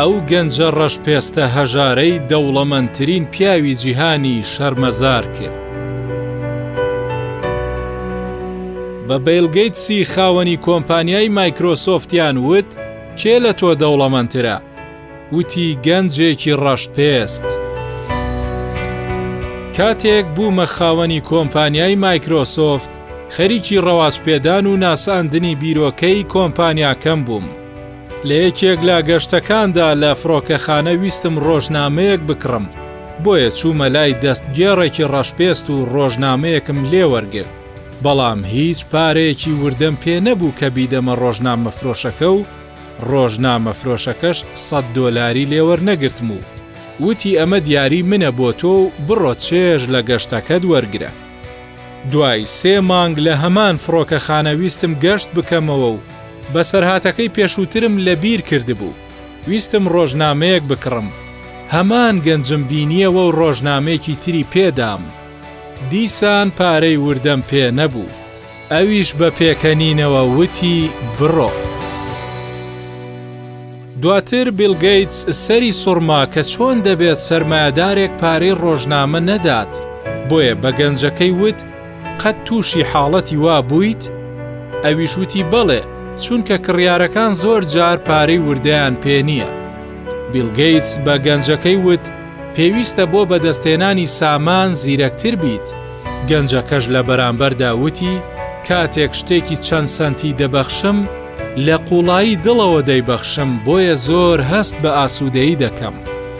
ئەو گەنجە ڕەشپێستە هەژارەی دەوڵەمەندترین پیاوی جیهانی شەرمەزار کرد. بە بیڵ گەیتسی خاوەنی کۆمپانیای مایکرۆسۆفتیان وت کێ لە تۆ دەوڵەمەندترە؟ وتی گەنجێکی ڕەشپێست. کاتێک بوومە خاوەنی کۆمپانیای مایکرۆسۆفت، خەریکی ڕەواجپێدان و ناساندنی بیرۆکەی کۆمپانیاکەم بووم. لە یەکێک لە گەشتەکاندا لە فڕۆکەخانە ویستم ڕۆژنامەیەک بکڕم، بۆیە چوومە لای دەستگێڕێکی ڕەشپێست و ڕۆژنامەیەکم لێ وەرگرت، بەڵام هیچ پارەیەکی وردەم پێ نەبوو کە بیدەمە ڕۆژنامەفرۆشەکە و ڕۆژنامەفرۆشەکەش سەت دۆلاری لێ وەرنەگرتم و وتی ئەمە دیاری منە بۆ تۆ و بڕۆ چێژ لە گەشتەکەت وەرگرە. دوای سێ مانگ لە هەمان فڕۆکەخانە ویستم گەشت بکەمەوە و بەسەرهاتەکەی پێشووترم لە بیر کردبوو. ویستم ڕۆژنامەیەک بکڕم. هەمان گەنجم بینییەوە و ڕۆژنامەیەکی تری پێ دام. دیسان پارەی وردەم پێ نەبوو. ئەویش بە پێکەنینەوە وتی بڕۆ. دواتر بیڵ گەیتس سەری سوڕما کە چۆن دەبێت سەرمایەدارێک پارەی ڕۆژنامە نەدات، بۆیە بە گەنجەکەی وت قەت تووشی حاڵەتی وا بوویت؟ ئەویش وتی بەڵێ، چونکە کڕیارەکان زۆر جار پارەی وردەیان پێ نییە. بیڵ گەیتس بە گەنجەکەی وت پێویستە بۆ بەدەستهێنانی سامان زیرەکتر بیت، گەنجەکەش لە بەرامبەردا وتی کاتێک شتێکی چەند سەنتی دەبەخشم لە قوڵایی دڵەوە دەیبەخشم بۆیە زۆر هەست بە ئاسوودەیی دەکەم.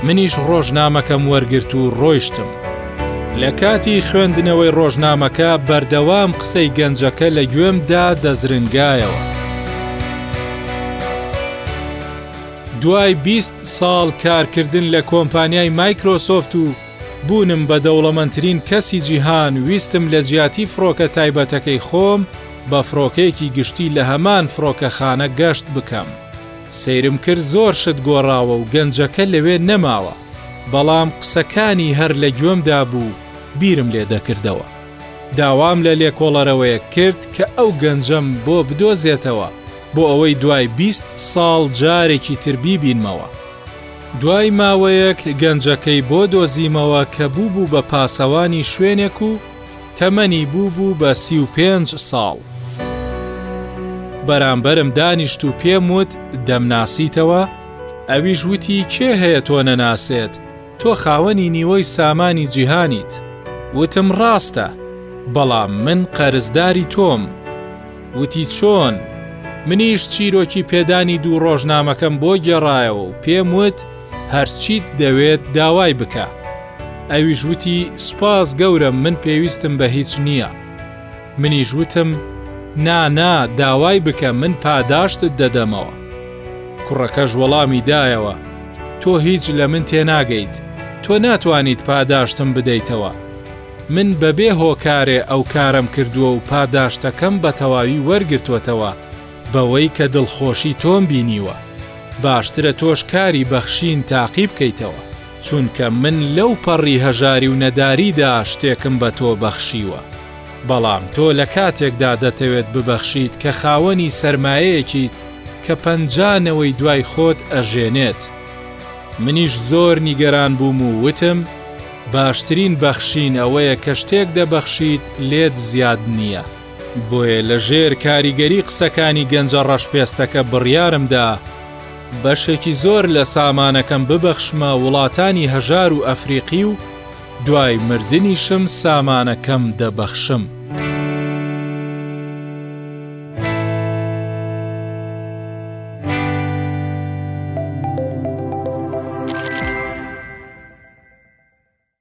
منیش ڕۆژنامەکەم وەرگرت و ڕۆیشتم. لە کاتی خوێندنەوەی ڕۆژنامەکە بەردەوام قسەی گەنجەکە لە گوێمدا دەزرنگایەوە. دوای 20 ساڵ کارکردن لە کۆمپانیای مایکرۆسۆفت و بوونم بە دەوڵەمەندترین کەسی جیهان ویستم لە جیاتی فڕۆکە تایبەتەکەی خۆم بە فڕۆکەیەکی گشتی لە هەمان فڕۆکەخانە گەشت بکەم. سەیرم کرد زۆر شت گۆڕاوە و گەنجەکە لەوێ نەماوە، بەڵام قسەکانی هەر لە گوێمدا بوو بیرم لێ دەکردەوە. داوام لە لێکۆڵەرەوەیەک کرد کە ئەو گەنجەم بۆ بدۆزێتەوە بۆ ئەوەی دوای 20 ساڵ جارێکی تر بیبینمەوە. دوای ماوەیەک گەنجەکەی بۆ دۆزیمەوە کە بووبوو بە پاسەوانی شوێنێک و تەمەنی بووبوو بە 35 ساڵ. بەرامبەرم دانیشت و پێم وت دەمناسیتەوە؟ ئەویش وتی کێ هەیە تۆ نەناسێت؟ تۆ خاوەنی نیوەی سامانی جیهانیت. وتم ڕاستە، بەڵام من قەرزداری تۆم. وتی چۆن؟ منیش چیرۆکی پێدانی دوو ڕۆژنامەکەم بۆ گێڕایەوە و پێم وت هەرچیت دەوێت داوای بکە. ئەویش وتی سوپاس گەورەم من پێویستم بە هیچ نییە. منیش وتم نا نا داوای بکە من پاداشتت دەدەمەوە. کوڕەکەش وەڵامی دایەوە تۆ هیچ لە من تێناگەیت، تۆ ناتوانیت پاداشتم بدەیتەوە. من بەبێ هۆکارێ ئەو کارەم کردووە و پاداشتەکەم بە تەواوی وەرگرتووەتەوە بەوەی کە دڵخۆشی تۆم بینیوە. باشترە تۆش کاری بەخشین تاقی بکەیتەوە، چونکە من لەو پەڕی هەژاری و نەداریدا شتێکم بە تۆ بەخشیوە. بەڵام تۆ لە کاتێکدا دەتەوێت ببەخشیت کە خاوەنی سەرمایەیەکیت کە 50 نەوەی دوای خۆت ئەژێنێت. منیش زۆر نیگەران بووم و وتم، باشترین بەخشین ئەوەیە کە شتێک دەبەخشیت لێت زیاد نییە. بۆیە لە ژێر کاریگەری قسەکانی گەنجە ڕەشپێستەکە بڕیارم دا بەشێکی زۆر لە سامانەکەم ببەخشمە وڵاتانی هەژار و ئەفریقی و دوای مردنیشم سامانەکەم دەبەخشم.